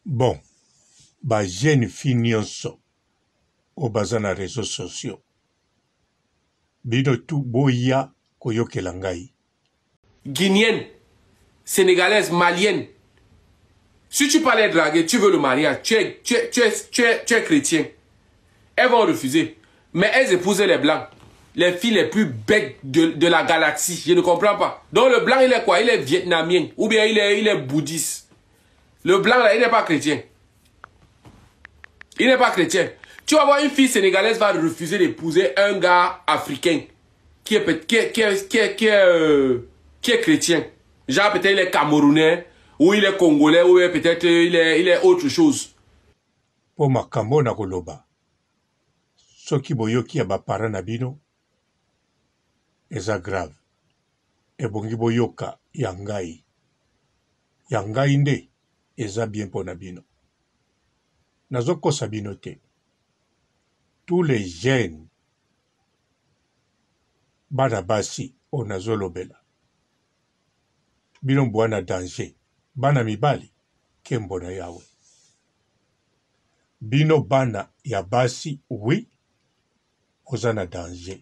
Bon ba jeune fille nionso oyo baza na reseaux sociaux bino tout boya koyokela ngai. Guinéenne, sénégalaise, malienne. Si tu parles draguer, tu veux le mariage, tu es, tu es, tu es, tu es, tu es chrétien. Elles vont refuser. Mais elles épousent les blancs. Les filles les plus bêtes de, de la galaxie. Je ne comprends pas. Donc le blanc, il est quoi Il est vietnamien. Ou bien il est, il est bouddhiste. Le blanc, là, il n'est pas chrétien. Il n'est pas chrétien. Tu vas voir une fille sénégalaise va refuser d'épouser un gars africain qui est, qui est, qui est, qui est, qui est, euh, qui est chrétien. Genre peut-être il est camerounais, ou il est congolais, ou peut-être il est, il est autre chose. Po makambo na koloba soki boyoki ya ba parents na bino eza grave ebongi boyoka ya ngai ya ngai nde eza bien pona bino nazo kosa bino te tous les jeunes bana basi oyo nazo lobela bino boa na danger bana mibali kembo na yawe bino bana ya basi oui boza na danger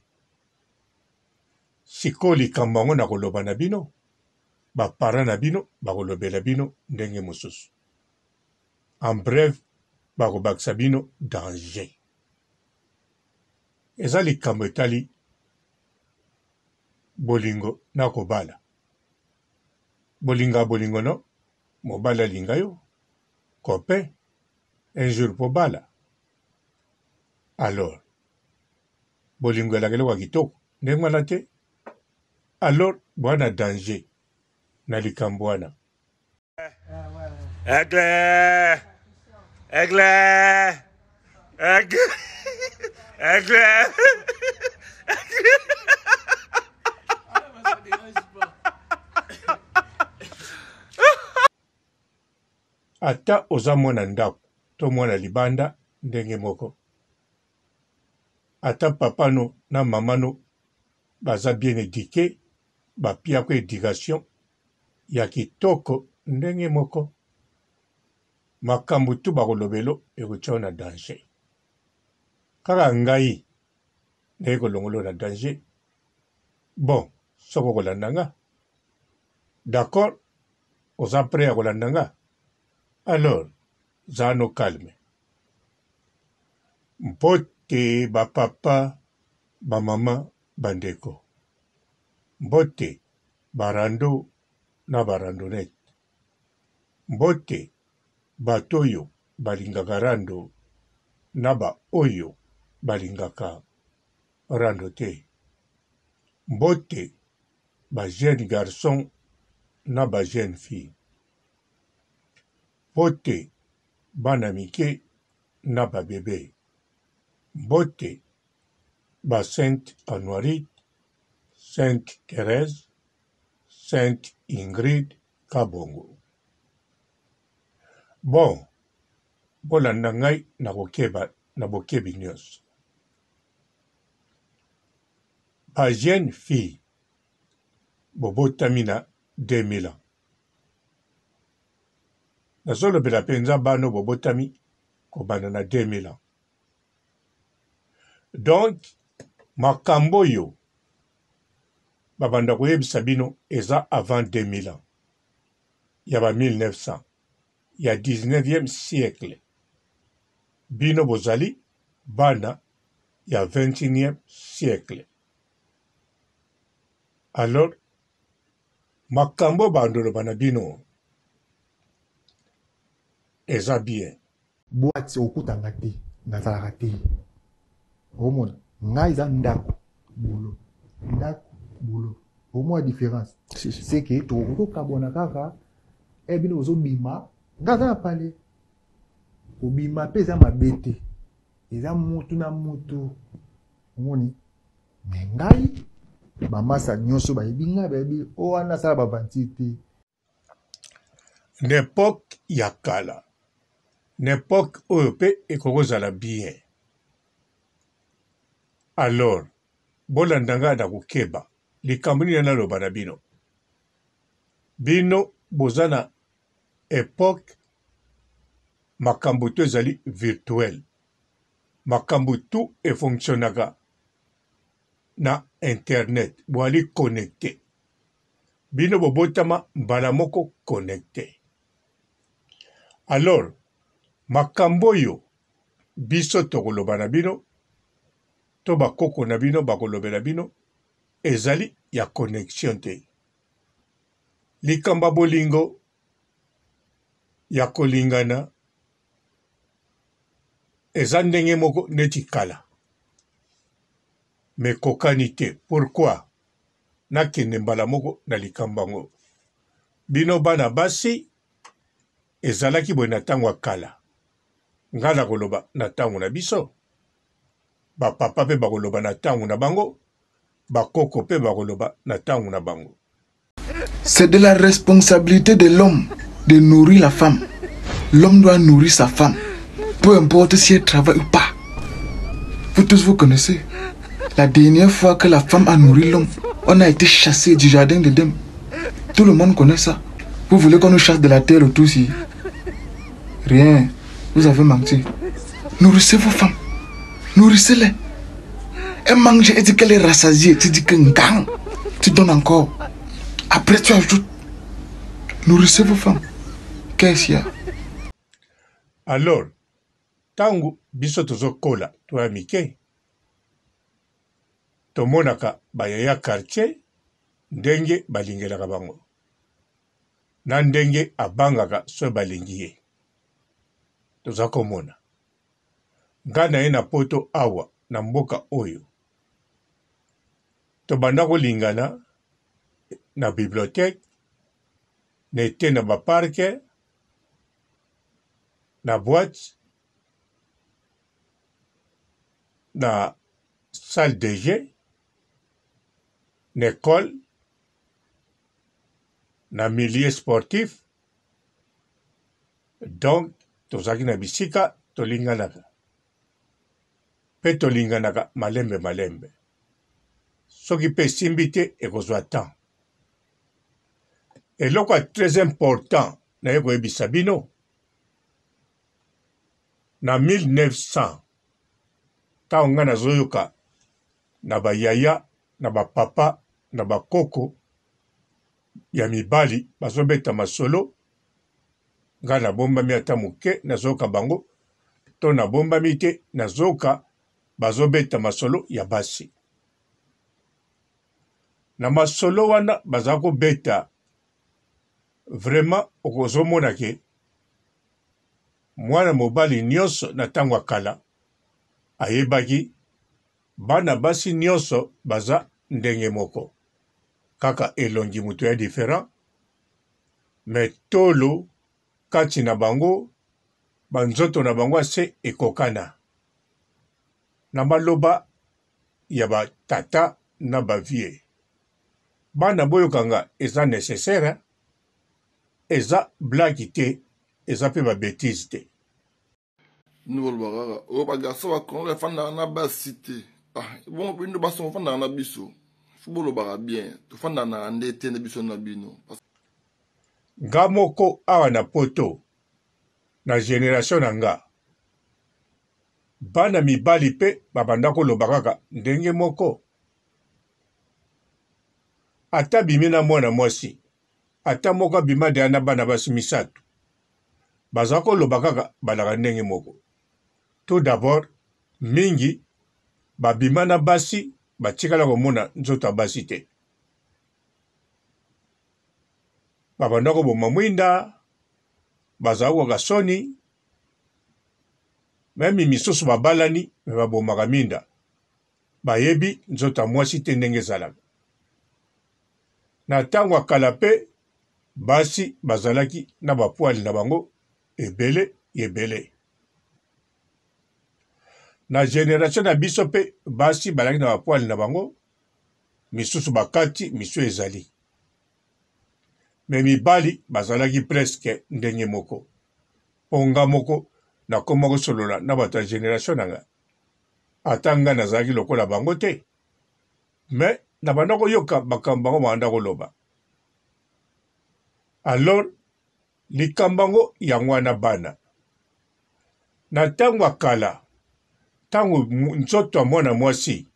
sikoyo likambo yango nakoloba na bino ba parents na bino bakolobela bino ndenge mosusu en bref bakobakisa bino danger eza likambo etali bolingo na kobala bolinga bolingo no mobali alinga yo copain un jour po bala alors bolingo elaka eloko ya kitoko ndenge wana te alors boa na danger na likambo wana Aigle! Aigle! Aigle! Aigle! Ata oza mwana ndako to mwana libanda ndenge moko. Ata papa no na mama no baza bien eduque, ba piako education ya kitoko ndenge moko. Makambo tout bakolobelo ekotia yo na danger. Kaka ngai naye kolongola yo na danger. Bon, soki okolanda nga, d'accord, oza prêt ya kolanda nga? Alors, zala no calme. Mbote ba papa, ba mama, ba ndeko. Mbote ba rando na ba randonnette. Mbote bato oyo balingaka rando na ba oyo balingaka rando te. Mbote ba jeunes garçons na ba jeunes filles. Mbote bana mike na ba bebe. Mbote ba Sainte Anuarite, Sainte Therèse, Sainte Ingrid Kabongo. Bon, bolanda ngai na kokeba na bokebi nyonso. Ba jeunes filles bobotami na 2000 ans. Nazolobela mpenza bana oyo bobotami kobanda na 2000 ans. Donc makambo oyo babanda koyebisa bino eza avant 2000 ans ya ba 1900 ya 19e siècle. Bino bozali bana ya 21e siècle. Alors makambo bandoloba na bino eza bien. Boite okuta nga te nazalaka te omona nga eza ndako boulot ndako boulot omona difference c'est que tokoki kokabwana kaka e bino bozobima nga aza na palais kobima mpe eza mabe te eza mutu na mutu omoni me ngai bamasa nyonso bayebi ngai bayebi o wana asala baventure te Na epoque ya kala, na epoque oyo pe ekoki kozala bien. Alors bolanda nga na kokeba, likambo nini naloba na bino? Bino boza na epoque Makambo tout ezali virtuel. Makambo tout e fonctionnaka na internet. Boali connecte. Bino bobotama mbala moko connecte. Alors, makambo oyo biso tokoloba na bino to bakoko na bino bakolobela bino ezali ya connexion te. Likambo ya bolingo ya kolingana eza ndenge moko neti kala mais ekokani te pourquoi? Nakende mbala moko na likambo yango. Bino bana basi ezalaki boye na tango ya kala, nga nakoloba na tango na biso, ba papa pe bakoloba na tango na bango, ba koko pe bakoloba na tango na bango. C'est de la responsabilité de l'homme de nourrir la femme. L'homme doit nourrir sa femme, peu importe si elle travaille ou pas. Vous tous vous connaissez. La dernière fois que la femme a nourri l'homme, on a été chassé du jardin d'Éden. Tout le monde connaît ça. Vous voulez qu'on nous chasse de la terre tous ici? Rien. Vous avez menti. Nourrissez vos femmes. Nourrissez-les. Elle mange et dit qu'elle est rassasiée. Tu dis que ngang. Tu donnes encore. Après, tu ajoutes. Nourrissez vos femmes. Qu'est-ce qu'il y a? Alors, tango biso tozokola toya mike, tomonaka ba yaya quartier ndenge balingelaka bango na ndenge abangaka soki balingi ye. Toza komona. Nga naye na poto awa na mboka oyo tobanda kolingana na bibliothèque, na ete na ba parc, na boite, na salle de jeux, na ecole, na milieu sportif. Donc tozalaki na bisika tolinganaka pe tolinganaka malembe malembe. Soki pe esimbi te ekozwa temps. Eloko ya très important naye koyebisa bino, na 1900 tango ngai nazoyoka na ba yaya na ba papa na ba koko ya mibali bazobeta masolo, ngai nabombami ata moke nazoyoka bango to nabombami te nazoyoka bazobeta masolo ya basi. Na masolo wana baza kobeta vraiment okozomona ke mwana mobali nyonso na ntango ya kala ayebaki bana basi nyonso baza ndenge moko, kaka elongi moto ya different, mais tolo kati na bango ba nzoto na bango ase ekokana. Na maloba ya ba tata na ba vieux, bana boyoka nga eza necessaire hein? Eza blague te, eza pe ba betise te. Bino boloba kaka oyo ba garçon ba Congo bafandaka na basi te. Ah, bongo bino basi bafandaka na biso. Fo bolobaka bien. Tofandaka na nde te na biso na bino. Nga moko awa na poto na generation na nga bana mibali pe babanda koloba kaka ndenge moko ata abimi na mwana mwasi ata moko abima deja na bana basi misatu baza koloba kaka balaka ndenge moko tout d'abord mingi babima na basi batikala komona nzoto ya basi te babanda koboma mwinda bazala koka soni meme misusu babalani me babomaka minda bayebi nzoto ya mwasi te ndenge ezalaka na ntango ya kala mpe basi bazalaki na bapoile na bango ebele ebele na generation na biso mpe basi balaki na bapoile na bango misusu bakati misusu ezali me mibali bazalaki presque ndenge moko mpo nga moko nakoma kosolola na bato ya generation na nga ata nga nazalaki lokola bango te me na banda koyoka makambo bango banda koloba alors likambo yango yango wana bana. Na ntango ya kala, ntango nzoto ya mwana mwasi,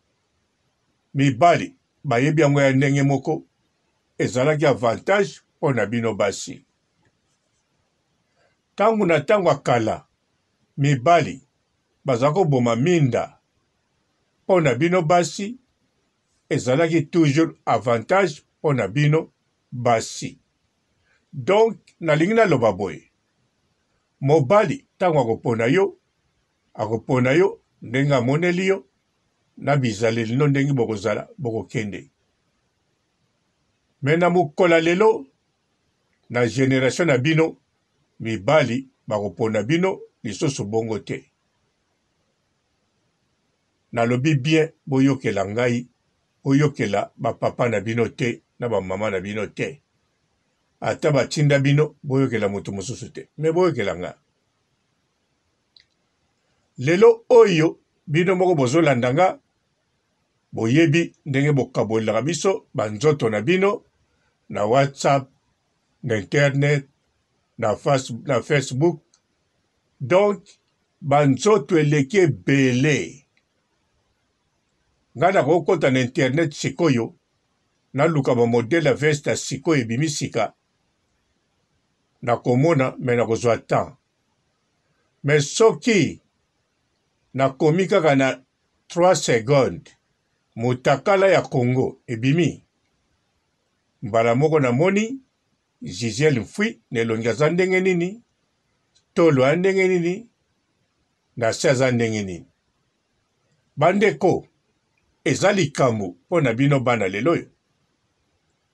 mibali bayebi yango ya ndenge moko, ezalaki avantage mpo na bino basi. Ntango na ntango ya kala, mibali baza koboma minda mpo na bino basi, ezalaki toujours avantage mpo na bino basi. Donc nalingi naloba boye, mobali ntango akopona yo, akopona yo ndenge amoneli yo na bizaleli no ndenge bokozala bokokende. Me na mokola lelo na generation na bino mibali bakopona bino lisusu bongo te. Nalobi bien boyokela ngai boyokela ba papa na bino te na ba mama na bino te ata batinda bino boyokela moto mosusu te me boyokela nga lelo oyo bino moko bozolanda nga boyebi ndenge bokabolelaka biso banzoto na bino na whatsapp na internet na, face, na facebook donc banzoto eleki ebele Ngai nakokota na internet sikoyo naluka ba modele ya veste ya sikoyo ebimi sika nakomona me nakozwa temps me soki nakomi kaka na 3 seconde mutakala ya Congo ebimi mbala moko namoni Gisèle Mfui na elongi aza ndenge nini tolo ya ndenge nini na se aza ndenge nini Bandeko, eza likambo mpo na bino bana lelo oyo.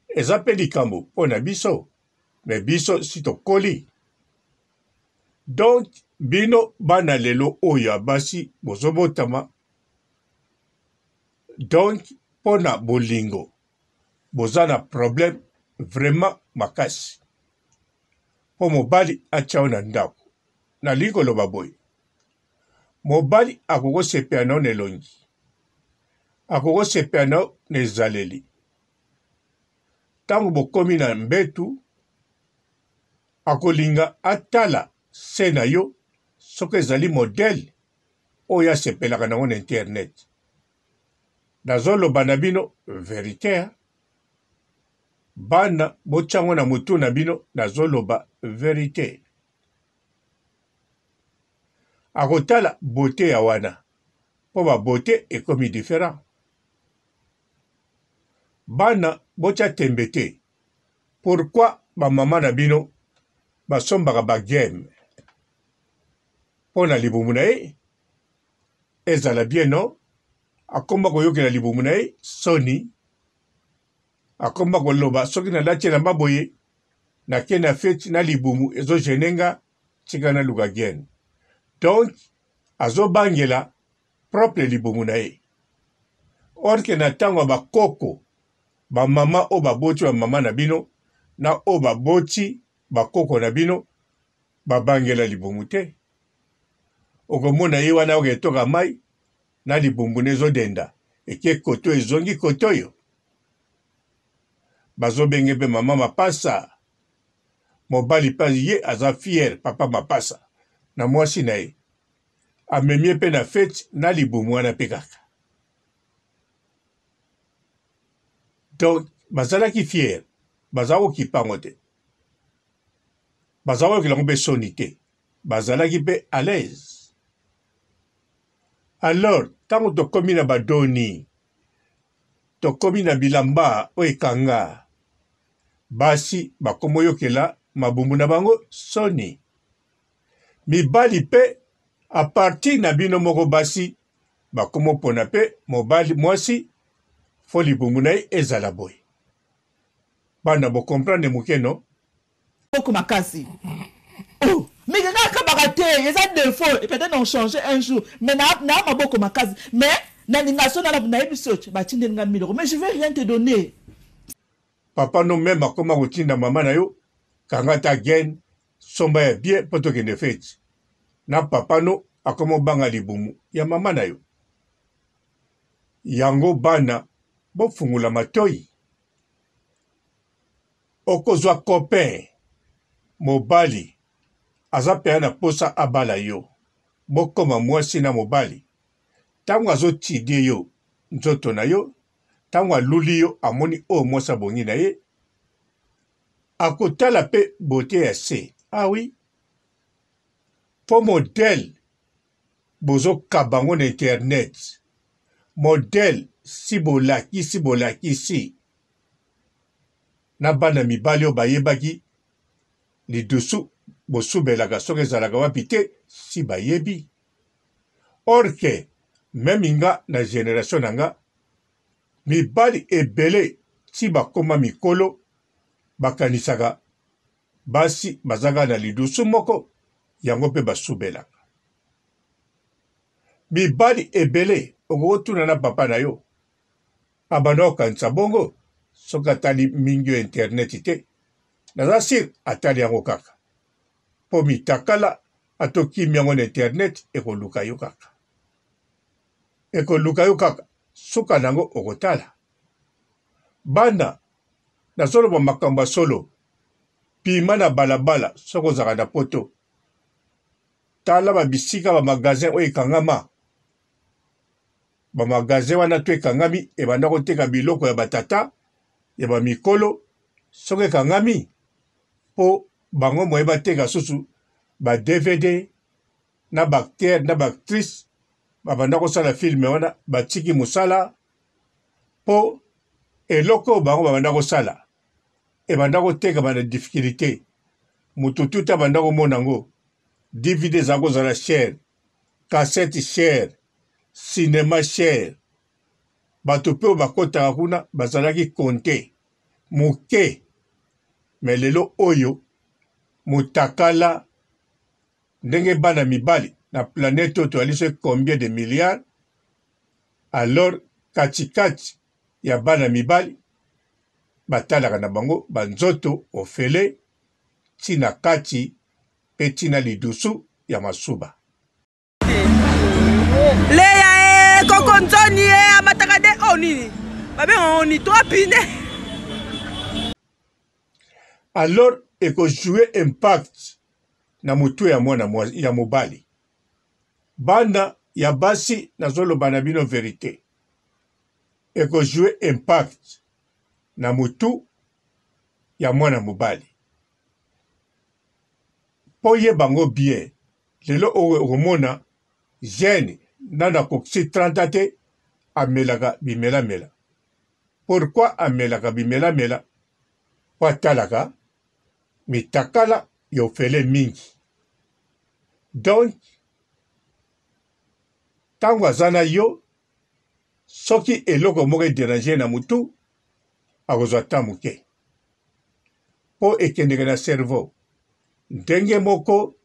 Eza mpe likambo mpo na biso, me biso si tokoli. Donc bino bana lelo oyo ya basi bozobotama, donc mpo na bolingo boza na problème vraiment makasi mpo mobali atya yo na ndako. Nalingi koloba boye, Mobali akoki kosepela na yo na elongi, akoki kosepela na yo na ezaleli. Ntango bokomi na mbetu, akolinga atala se na yo soki ezali modele oyo asepelaka nango na internet. Nazoloba na bino verite hein? Bana botya yango na motu na bino, nazoloba verite. Akotala beaute ya wana po ba beaute ekomi different. Bana botia tembe te pourquoi ba mama na bino basombaka ba game po na libumu na ye ezala bien non akoma koyokela libumu na ye soni akoma koloba soki nalati elamba boye nake na feti na libumu ezo gene nga tika naluka gene donc azobangela propre libumu na ye orke na ntango ya bakoko bamama oyo baboti bamama na bino na oyo baboti bakoko na bino babangela libumu te okomona ye wana oke etoka mai na libumbu na ezodenda eke koto ezongi koto oyo bazobenge mpe mama mapasa mobali mpe ye aza fier papa mapasa na mwasi na ye amemi ye mpe na feti na libumu wana mpe kaka donc bazalaki fier baza kokipa yango te baza koyokela yango mpe soni te bazalaki mpe à l'aise Alors tango tokomi na ba doni, tokomi na bilamba oyo ekanga, basi bakomoyokela mabumu na bango soni. Mibali pe a partir na bino moko basi bakomopona pe mobali mwasi fo libumu na ye ezala boye. Bana bo comprendre muke no? Maboko makasi oh mike nga akabaka te eza defaut et peut-être on changer un jour mais na na maboko makasi mais na linga so na nayebi so batindeli nga 1000 euros mais je vais rien te donner. Papa no meme akoma kotinda mama na yo kanga ata gaine somba ya bien mpo tokende feti na papa no akoma obanga libumu ya mama na yo yango bana bofungola matoyi Okozwa copain mobali aza penza na posa abala yo. bokoma mwasi na mobali, ntango azotidie yo nzoto na yo, ntango aluli yo amoni oyo mwasi abongi na ye, akotala mpe bote ya se. Ah oui, mpo modèle bozokaba yango na internet, modèle si bolakisi bolakisi na bana mibali oyo bayebaki lidusu bosubelaka soki ezalaka wapi te si bayebi or que meme nga na generation na nga mibali ebele ti bakoma mikolo bakanisaka basi baza kaka na lidusu moko yango mpe basubelaka mibali ebele okokotuna na papa na yo abanda kokanisa bongo soki atali mingi oyo internet te naza sur atali yango kaka mpo mitakala ata okimi yango na internet ekoluka yo kaka ekoluka yo kaka suka na yango okotala bana nazoloba makambo ya solo pima na balabala soki ozalaka na poto tala babisika bamagazin oyo ekangama Ba magasin wana to ekangami ebanda koteka biloko ya batata ya ba mikolo soki ekangami po bango moye bateka susu ba DVD na ba acteur na ba actrice babanda kosala film wana batiki mosala po eloko oyo bango babanda kosala ebanda kotekama na difficulté moto tuta abanda komona yango DVD ezala kozala cher cassette cher cinema cher bato mpe oyo bakotaka kuna bazalaki konte moke me lelo oyo motakala ndenge bana mibali na planète oyo toyali soki combien de milliards alors katikati ya bana mibali batalaka na bango banzoto ofele ntina kati mpe ntina lidusu ya masuba. Leya e eh, koko nzoni e eh, amataka de o oh, nini babenga ngo ni trois pine. Alors ekojoue impact na motu ya mwana ya mobali. Bana ya basi nazoloba na bino verite, ekojoue impact na motu ya mwana mobali. Mpo oyeba yango bien, lelo oyo okomona jeune nanu akokisi 30 ans te amelaka bimelamela. Pourquoi amelaka bimelamela? Mpo atalaka mitakala ya ofele mingi. Donc ntango aza na yo, soki eloko moko ederange na mutu, akozwa temps moke. mpo ekendeke na cerveau. Ndenge moko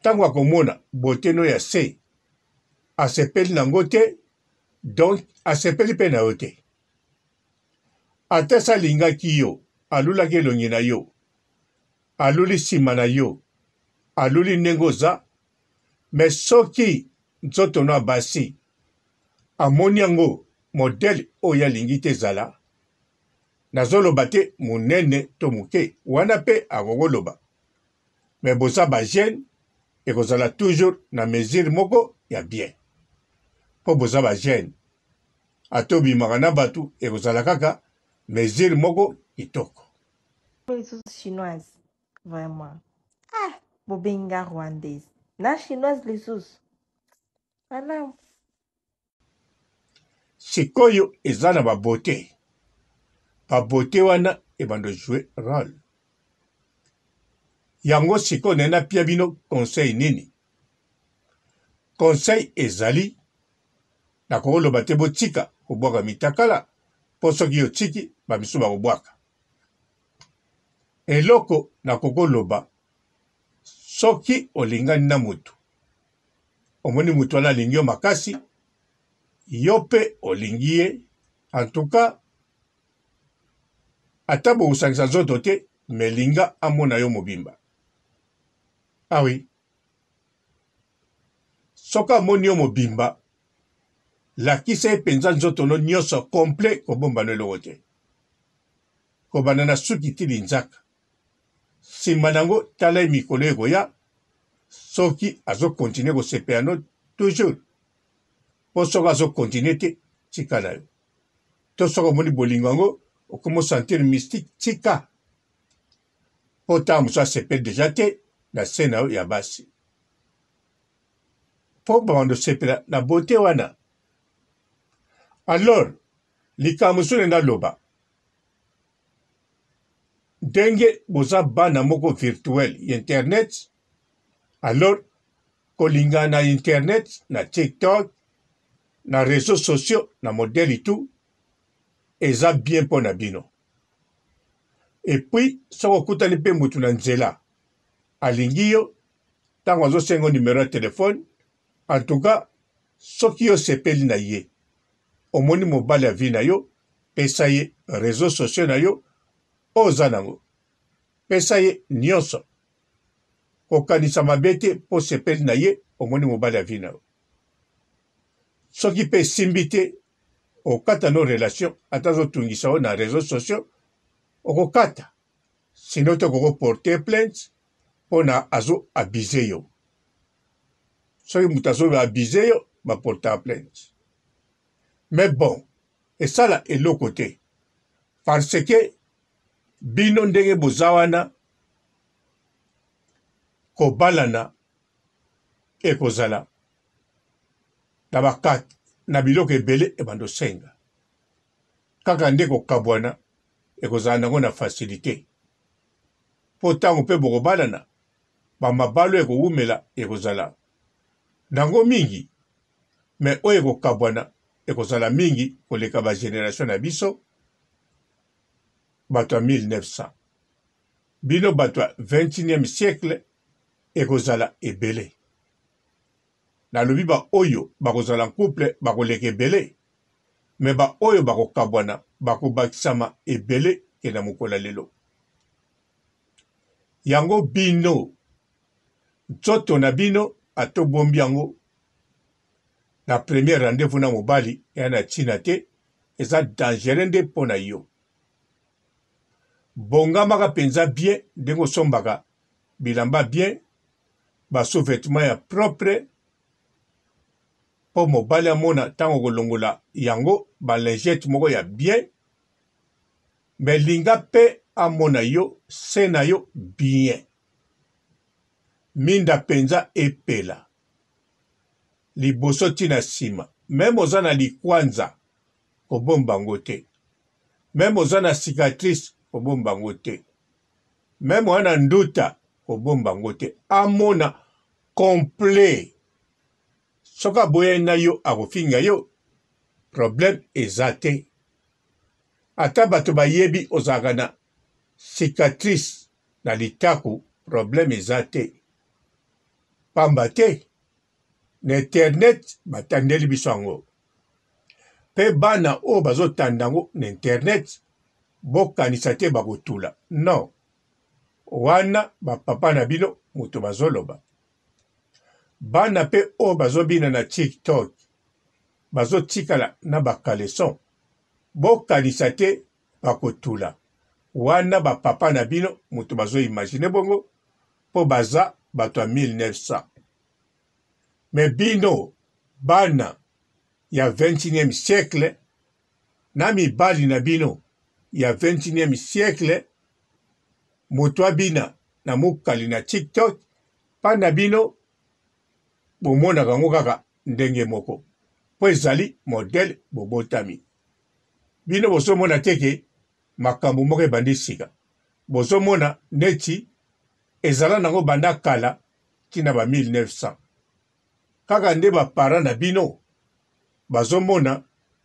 ntango akomona beaute no ya se asepeli na ngo te donc asepeli mpe na yo te. Ata se alingaki yo, alulaki elongi na yo, aluli nsima na yo, aluli ndenge oza, mais soki nzoto no ya basi amoni yango modèle oyo alingi te ezala, Nazoloba te munene to muke wana pe akokoloba mais boza ba jeune ekozala toujours na mesure moko ya bien po boza ba jeune ata obimaka na batu ekozala kaka mesure moko kitoko. Lisusu chinoise vraiment ah bobengi nga rwandaise na chinoise lisusu malamu. Sikoyo eza na ba beaute, ba beaute wana ebando jouer role. Yango sikoyo naye napia bino conseil nini? Conseil ezali nakoloba te botika kobwaka mitakala mpo soki otiki ba misusu bakobwaka. Eloko nakokoloba soki olingani na motu omoni moto wana alingi yo makasi yo mpe olingi ye en tout cas ata bokosangisa nzoto te me linga amona yo mobimba ah oui soki amoni yo mobimba lakisa ye mpenza nzoto no nyonso complet kobomba no eloko te kobanda na suki ti linzaka nsima na yango tala ye mikolo ekoya. soki azo continuer kosepela no toujours mpo soki azo continuer te tika na yo to soki omoni bolingo yango okomi osentir mystique tika mpo ntango mosusu asepeli deja te na se na yo ya basi mpo babanda osepela na bote wana alors likambo mosusu nde naloba ndenge boza bana moko virtuel ya internet alors kolinga na internet na tiktok na réseaux sociaux na modèle tout eza bien mpo na bino epuis soki okutani mpe motu na nzela alingi yo ntango azosenga numero ya telefone en tout cas soki yo osepeli na ye omoni mobali ya vie na yo pesa ye réseaux sociaux na yo oyo oza nango pesa ye nyonso kokanisa mabe te mpo osepeli na ye omoni mobali ya vie na yo soki mpe esimbi te okata no relation ata azotungisa yo na réseaux sociaux okokata sino te okoko porter plainte mpo na azo abuse yo soki moto azo abuse yo baportaka plainte mais bon esala eloko te parce que bino ndenge boza wana kobalana ekozala na bakati na biloko ebele ebanda osenga kaka nde kokabwana ekozala nango na facilite mpo ntango mpe bokobalana bamabalo ekowumela ekozala nango mingi me oyo ekokabwana ekozala mingi koleka ba generation na biso bato ya 1900 bino bato ya 21e siècle ekozala ebele nalobi ba oyo bakozala couple bakoleka ebele me ba oyo bakokabwana bakobakisama ebele ke na mokolo ya lelo yango bino nzoto na bino ata obombi yango na premier rendez-vous na mobali ya na ntina te eza dangereux nde mpo na yo bongamaka mpenza bien ndenge osombaka bilamba bien ba sous-vêtements ya propre mpo mobali amona ntango okolongola yango ba lingette moko ya bien me linga mpe amona yo se na yo bien minda mpenza epela liboso ti na nsima meme oza na likwanza kobomba yango te meme oza na cicatrice kobomba yango te meme oza na nduta kobomba yango te amona complet soki aboyani na yo akofinga yo problème eza te ata bato bayebi ozalaka na cicatrice na litaku problème eza te pamba te na internet batandeli biso yango mpe bana oyo bazotanda yango na internet bokanisa te bakotula non wana bapapa na bino moto bazoloba bana mpe oyo bazobina na tiktok bazotikala na bakaleson bokanisa te bakotula wana bapapa na bino moto bazoimagine bongo mpo baza bato ya 1900 me bino bana ya 21e siècle na mibali na bino ya 21e siècle moto abina na mokali na tiktok mpa na bino bomonaka yango kaka ndenge moko mpo ezali modele bobotami bino bozomona te ke makambo moko ebandi sika bozomona neti ezala nango banda kala tina ba 1900 kaka nde ba parents na bino bazomona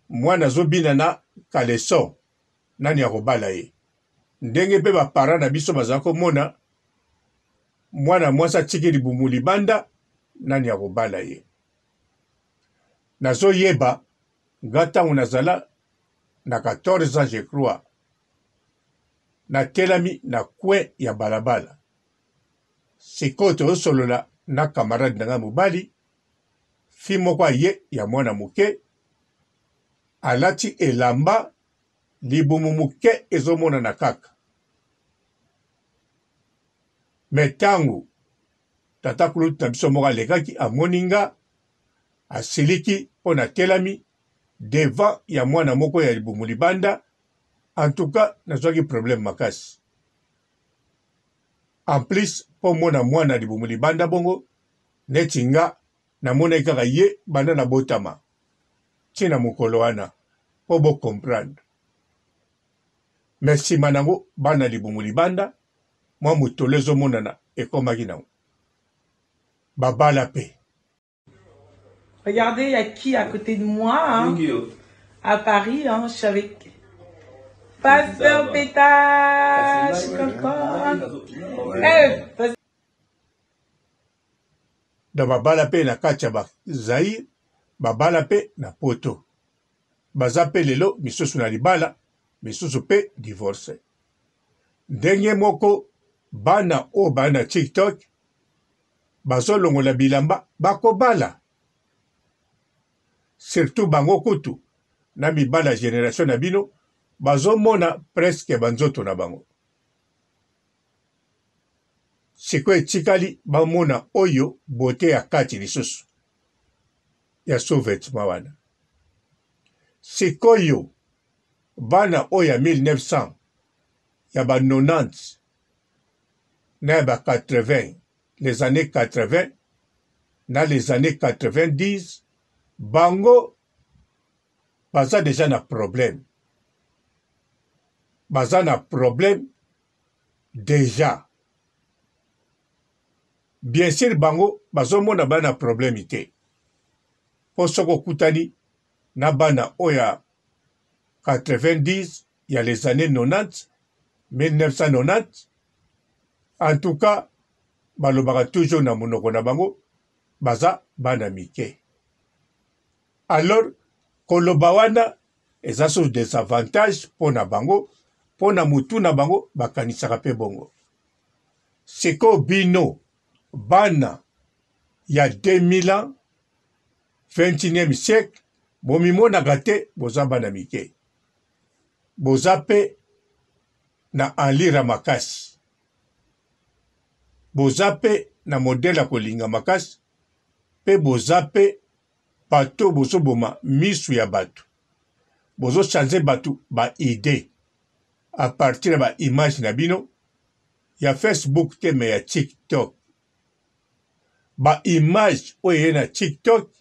mwana azobina na caleçon nani akobala ye ndenge mpe ba parents na biso bazala komona mwana mwasi atiki libumu libanda nani akobala ye nazoyeba nga ntango nazala na 14 ans je crois natelami na coin ya balabala sikoyo tozosolola na camarade na ngai mobali fi moko aye ya mwana moke alati elamba libumu moke ezomonana kaka me ntango. Tata kulutu na biso moko alekaki amoni nga asiliki mpo natelami devant ya mwana moko ya libumu libanda. En tout cas nazwaki problème makasi. En plus mpo mona mwana libumu libanda bongo neti nga namonaki kaka ye banda nabotama ti na mokolo wana mpo bo comprendre. Mais sima nango bana libumu libanda mwa motolo ezomonana ekomaki nango babala pe. Regardez, il y a qui à côté de moi hein? À Paris, hein, je suis avec Pasteur Pétage. Je suis contente. Eh, Donc babala pe na kati ya ba Zaïre, babala pe na poto. Baza pe lelo misusu na libala, misusu pe divorce. Ndenge moko bana oyo ba na TikTok bazolongola bilamba bakobala. Surtout bango kutu na mibala generation na bino bazomona presque ba nzoto na bango. Sikoyo etikali bamona oyo beaute ya kati lisusu ya sous vetement wana. Sikoyo bana oyo ya 1900 ya ba 90 na ya ba 80 les annees 80 na les annees 90 bango baza dejà na problème baza na problème dejà bien sur bango bazomona bana problème te po soki okutani na bana oyo ya 90 ya les annees 90 1990 en tout cas balobaka toujours na monoko na bango baza bana mike alors koloba wana eza source desavantage mpo na bango mpo na mutu na bango bakanisaka mpe bongo sikoyo bino bana ya 2000 ans 21e siècle bomimonaka te boza bana mike boza mpe na enlire makasi boza mpe na modele ya kolinga makasi mpe boza mpe bato bozoboma misu ya bato bozo change bato ba idee a partir ya ba image na bino ya Facebook te me ya TikTok ba image oyo eye na TikTok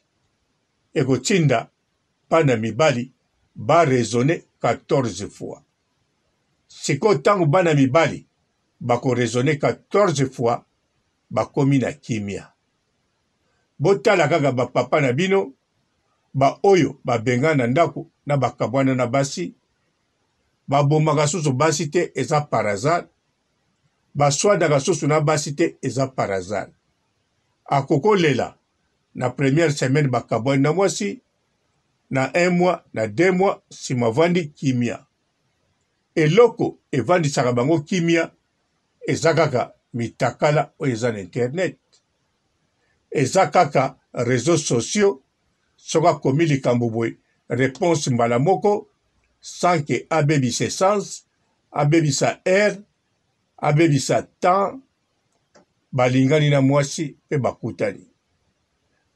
ekotinda bana mibali ba raisonner 14 fois sikoyo ntango bana mibali bako raisonner 14 fois bakomi na kimia Botala kaka ba papa na bino ba oyo ba bengana na ndaku na ba kabwana na basi, ba bomaka susu basi te eza par hasard, ba swanaka susu na basi te eza par hasard. Akoko lela na première semaine ba kabwani na mwasi, na un mois na deux mois sima avandi kimia. Eloko evandisaka bango kimia eza kaka mitakala oyo eza na internet. Eza kaka reseaux sociaux soki akomi likambo boye reponse mbala moko sans que abebisa essence, abebisa heure, abebisa temps, balingani na mwasi pe bakutani.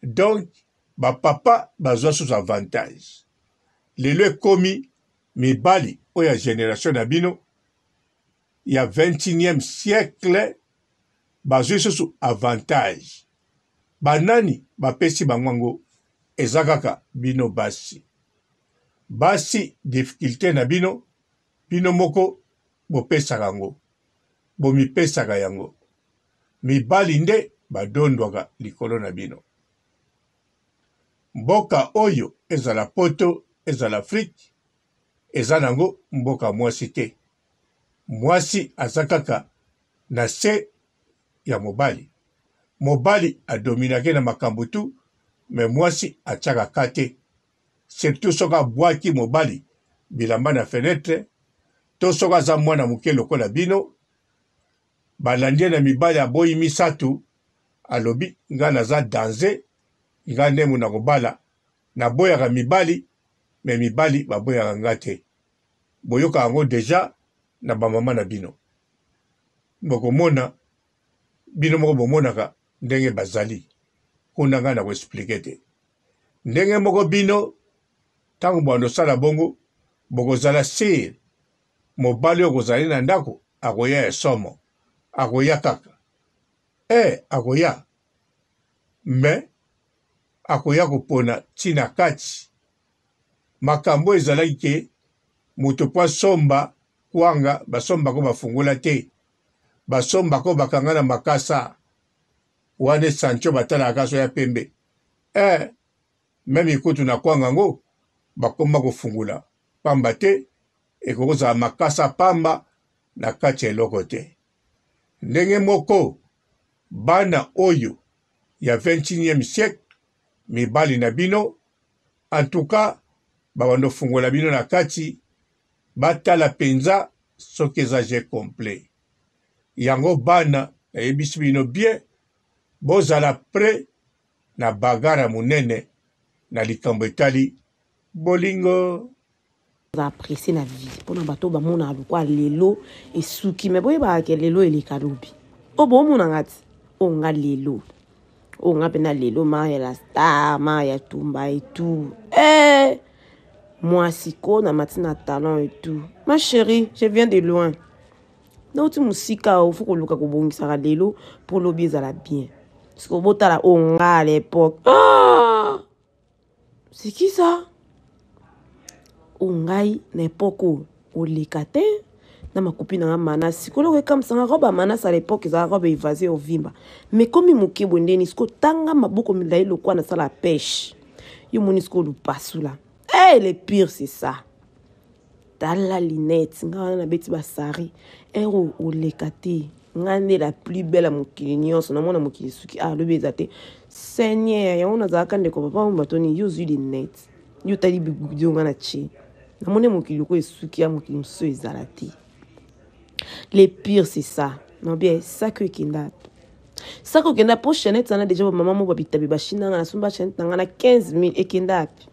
Donc ba papa bazwa susu avantage. Lelo ekomi mibali oyo ya generation na bino ya 21e siècle bazwi susu avantage. Banani bapesi bango yango? Eza kaka bino basi. Basi difficulte na bino, bino moko bopesaka yango, bomipesaka yango. Mibali nde badondwaka likolo na bino. Mboka oyo ezala poto ezala Afrique eza nango mboka mwasi te. Mwasi aza kaka na se ya mobali. Mobali a dominake na makambo tout mais mwasi atiaka cas te. Surtout soki abwaki mobali bilamba na fenetre to soki aza mwana moke lokola bino balandi ye na mibali aboyi misatu alobi nga naza danze nga nde muna kobala naboyaka mibali mais mibali baboyaka nga te. Boyoka yango dejà na ba mama na bino. Bokomona bino moko bomonaka ndenge bazali kuna ngai nako expliquer te. Ndenge moko bino ntango bwando osala bongo bokozala sire mobali oyo kozali na ndako akoya ya somo akoya kaka eh akoya me akoya kopona ntina kati makambo ezalaki ke moto mpo asomba kwanga basombako bafungola te basombako bakanga na makasa wana esancho batalaka so ya pembe eh meme kutu na kwanga yango bakoma kofungola pamba te ekoki kozala makasa pamba na kati ya eloko te ndenge moko bana oyo ya 21e siècle mibali na bino en tout cas babanda ofungola bino na kati batala mpenza soki eza je complet yango bana nayebisi bino bien bozala près na bagara monene na likambo etali bolingo. Ozala presse na vie mpona bato oyo bamonaka lokola lelo esuki me boyebaka ke lelo eleka lobi oyo bomona nga ti oyo nga lelo oyo nga mpena lelo maria la star maria tumba et tout eh mwasi ko na mati na talon et tout ma chérie je viens de loin nauti mosika oyo fo koluka kobongisaka lelo mpo lobi ezala bien sikoyo botala oyo nga à l'époque ah! C'est qui ça? Oyo ngai na epoque oyo oleka te na makopi na nga manas sikoyo eloko ekamwisa nga robe ya manas à l'époque ezalaka robe évasé ovimba mais komi moke boye ndeni sikoyo tanga maboko milai lokola nasala pêche yo moni sikoyo lupasula hey, le pire c'est ça tala linette nga wana nabeti basari ero oleka te nga nde la plus belle ya mokili nyonso namona mokili suki ah lobi eza te seigneur yango nazalaka ndeko papa oyo batoni yo ozwi linette yo otali bigudi nga na tie namoni mokili lokola esuki ya mokili mosusu ezala te le pire c'est ça non bien saki ekenda saki okenda mpo chainette wana deja bamama mo babitabe bashina nga nasomba chainette na nga na 15 000 ekenda api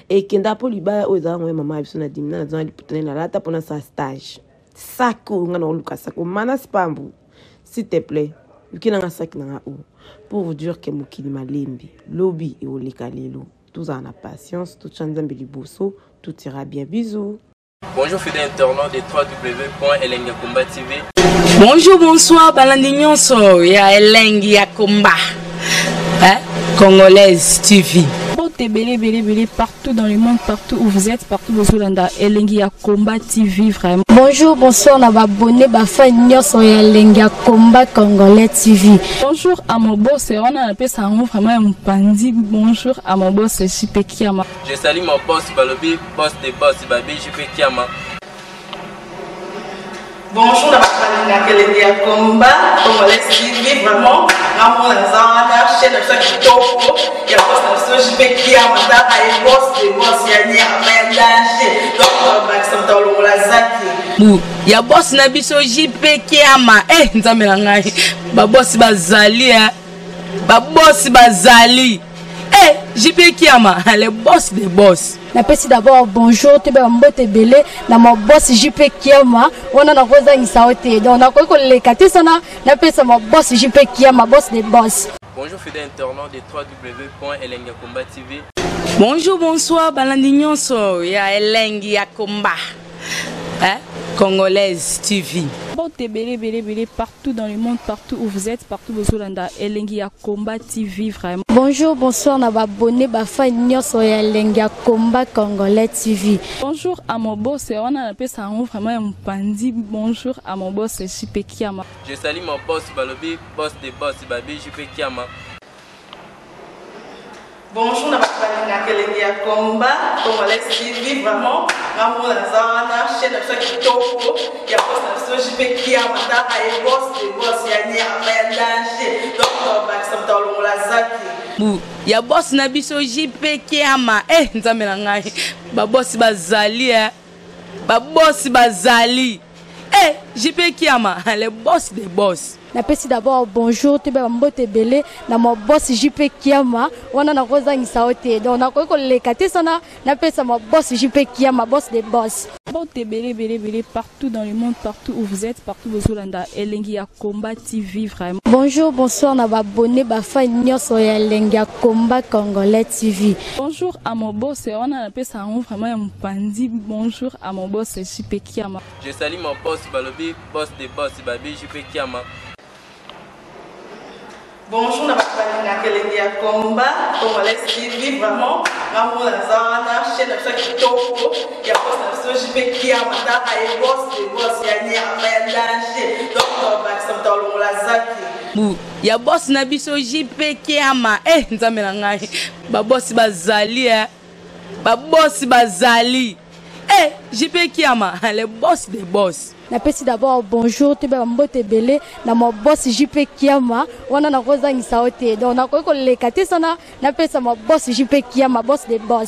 ekenda mpo libaya oyo ezalaka ngoya mama ya biso na dimina nazonga liputa naye nalata mpo nasala stage saki oyo nga naoluka saki omana spambu s'il te plaît luki nanga saki nanga oyo pour vous dire ke mokili malembe lobi eoleka lelo tozala na patience totya nzambe liboso tout ira bien bisous Bonjour fidèles internautes de www.elengiakomba TV. Bonjour, bonsoir, balandi nyonso ya Elengi ya Komba. Hein? Congolaise TV. Mbote ebele ebele ebele partout dans le monde, partout où vous êtes, partout bozolanda Elengi ya Combat TV vraiment. Bonjour, bonsoir na ba abonné ba fan nyonso ya Elengi ya Combat Congolais TV. Bonjour à mon boss, wana napesa yango vraiment ya mopanzi. Bonjour à mon boss JP Kiama. Je salue mon boss Balobi, boss de boss Babi JP Kiama. Bonjour na bato balingaka elengi ya combat congolais TV vraiment ngamona naza wana chaîne na biso ya kitoko ya boss na biso JP Kiama tala ye boss de boss ya nyama ya danger donc bakisa moto alongola zaki bu ya boss na biso JP Kiama eh nzambe na ngai ba boss bazali eh ba boss bazali eh JP Kiama le boss de boss napesi d'abord bonjour toyeba mbote ebele na ma boss jp kiama wana nakozangisa yo te donc nakoki koleka te sana napesa ma boss jp kiama boss de boss Bonjour fidèles internautes de www.elengiakomba TV. Bonjour, bonsoir, balandi nyonso ya Elengi ya Komba. Hein? Congolaise TV. Mbote ebele ebele ebele partout dans le monde, partout où vous êtes, partout bozolanda Elengi ya Combat TV vraiment. Bonjour, bonsoir na ba abonné ba fan nyonso ya Elengi ya Combat Congolais TV. Bonjour à mon boss, wana napesa yango vraiment ya mopanzi. Bonjour à mon boss JP Kiama. Je salue mon boss Balobi, boss de boss Babi JP Kiama. Bonjour na bato balingaka elengi ya combat congolais TV vraiment ngamona naza wana chaîne na biso ya kitoko ya boss na biso JP Kiama tala ye boss de boss ya nyama ya danger donc bakisa moto alongola zaki bu ya boss na biso JP Kiama eh nzambe na ngai ba boss bazali eh ba boss bazali eh JP Kiama le boss de boss. Napesi d'abord bonjour toyeba bambote ebele na ma boss JP Kiama wana nakozangisa yo te. Donc nakoki koleka te sana napesa ma boss JP Kiama boss de boss. Mbote ebele ebele ebele partout dans le monde, partout où vous êtes, partout bozolanda Elengi ya Combat TV vraiment. Bonjour, bonsoir na ba abonnés ba fans nyonso ya Elengi ya Combat Congolais TV. Bonjour à mon boss, wana napesa yango vraiment ya mopanzi. Bonjour à mon boss JP Kiama. Je salue mon boss balobi boss de boss babi JP Kiama. Bonjour na bato balingaka elengi ya combat congolais TV vraiment nga moko naza wana chaîne na biso ya kitoko ya boss na biso JP Kiama taka ye boss de boss ya nyama ya danger donc tobakisa moto alongola zaki bu ya boss na biso JP Kiama eh nzambe na ngai ba boss bazali eh ba boss bazali eh JP Kiama le boss des boss. Napesi d'abord bonjour toyeba bambote ebele na ma boss JP Kiama wana nakozangisa yo te. Donc nakoki koleka te sana napesa ma boss JP Kiama boss de boss.